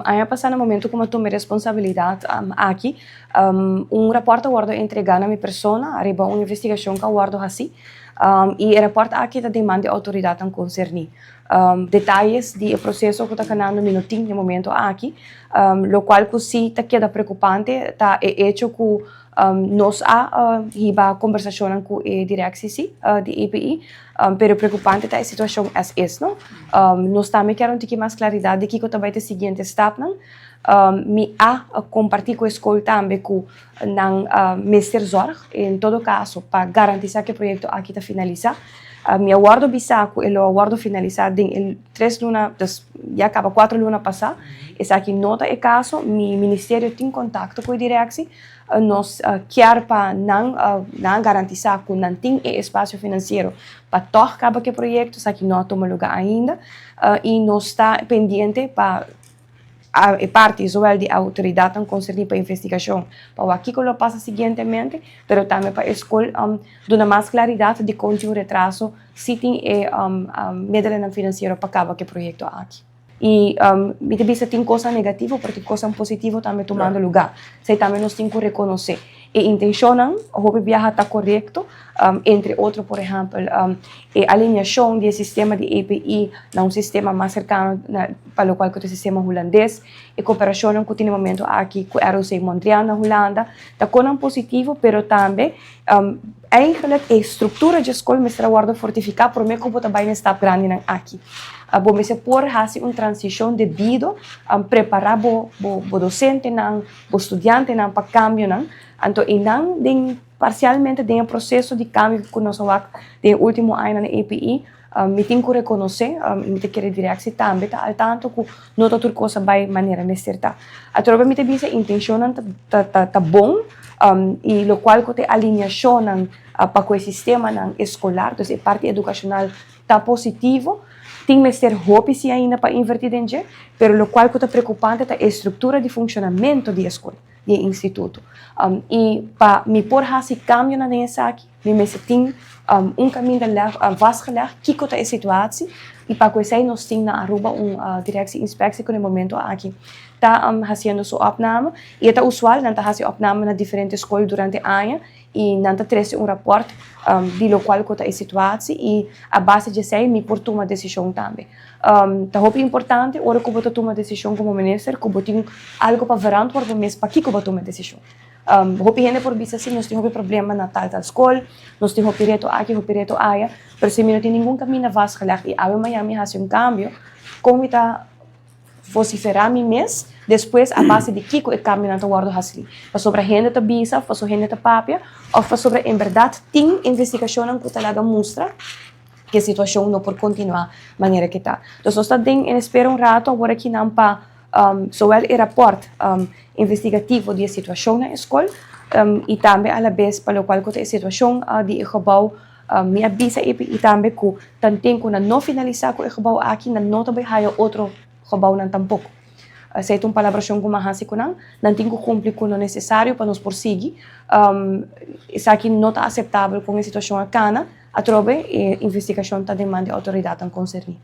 Aña pasá, na momento ku mi a tuma responsabilidat aki, un rapòrt a wòrdu entregá na mi persona, riba un investigashon ku a wòrdu hasí. I e rapòrt aki ta den man di outoridatnan konserní. Detaye di e proseso ku ta kanando mi no tin na momento aki, lokual ku si ta keda preokupante ta e echo ku nos a hiba kombersashon ku e direktie si, di EPI, pero preokupante ta e situashon as is, no? Nos tambe ke un tiki mas klaridat di kiko tambe e siguiente stapnan. Mi a kompartí ku e skol tambe ku nan mester zorg, en todo kaso, pa garantisá ku e proyekto aki ta finalisá. Mi a wòrdu bisá ku el a wòrdu finalisá den 3 luna, dus ya kaba 4 luna pasá. Esaki no ta e kaso, mi ministerio tin kontakto ku e direktie. Nos ke pa nan garantisá ku nan tin e espasio finansiero pa toch kaba ku e proyekto, esaki no a tuma lugá ainda. I nos ta pendiente pa e parti zowel di outoridat konserní pa investigashon pa kiko lo pasa siguientemente, pero tambe pa e skol duna mas klaridat di kon tin un retraso si tin e middelen finansiero pa kaba ku e proyekto aki. I mi ta bisa tin kos negativo, pero tin kos positivo tambe tumando lugá. Esei tambe nos tin ku rekonosé. E intenshon, hopi biaha ta korekto, entre otro, por ehèmpel, e alineashon di sistema di EPI na un sistema mas serkano pa lokual ku e sistema hulandes, e kooperashon ku tin na momento aki ku ROC Mondriaan na Hulanda, ta kos positivo, pero tambe eigenlijk e struktura di skol mester wòrdu fortifiká promé ku bo ta bai stap grandi aki. Bo mester por hasi un transishon debido, prepará bo bo, bo dosentenan, bo studiantenan pa kambionan, anto i nan den parsialmente den e proseso di kambio ku nos a wak den último aña na EPI, mi tin ku rekonosé, mi ta kere direktie tambe ta al tanto ku no ta tur kos a bai manera mester ta. Atrobe mi ta bisa intenshon ta bon, i lokual ku e alineashon pa ku e sistema eskolar, dus e parti edukashonal ta positivo, tin mester hopi si ainda pa invertí den dje, pero lokual ku ta preokupante ta e struktura di funshonamentu di skol, di instituto. I pa mi por hasi kambionan esaki, mi mester tin un kaminda vastgelegd, kiko ta e situatie, i pa ku nos tin na Aruba un directie inspectie ku na momento aki ta hasiendo su opname, i ta usual, nan ta hasi opname na diferente skol durante aña, i nan ta trese un rapport di lokual ku ta e situatie, i a base di esei mi por tuma desishon tambe. Ta hopi importante, ora ku bo tuma desishon komo minister, ku bo tin algu pa verantwoord bo mes pakiko bo tuma desishon. Hopi hende por bisa si nos tin hopi problema na tal tal skol, nos tin hopi reto aki, hopi reto aya, pero si mi no tin ningun kaminda vastgelegd i awe mañan mi hasi un kambio, kon mi ta vosiferá mi mes, despues a base di kiko e kambionan ta wòrdu hasí? Pasobra hende ta bisa, pasobra hende ta papia, òf pasobra en berdat tin investigashonnan ku ta laga mustra ku e situashon no por kontinuá manera ku ta. Dus nos ta den espera un ratu awor aki nan pa zowel e rapport investigativo di e situashon na skol i tambe a la bes pa lokual ku e situashon di e gebouw. Mi a bisa i tambe ku tanten ku nan no finalisá ku e gebouw aki, nan no ta bai haya otro gebouwnan tampoko. Esei ta un palabrashon ku m'a hasi ku nan, nan tin ku kumpli ku lo nesesario pa nos por sigui. Esaki no ta aseptabel ku e situashon a kana, atrobe e investigashon ta den man di outoridatnan konserní.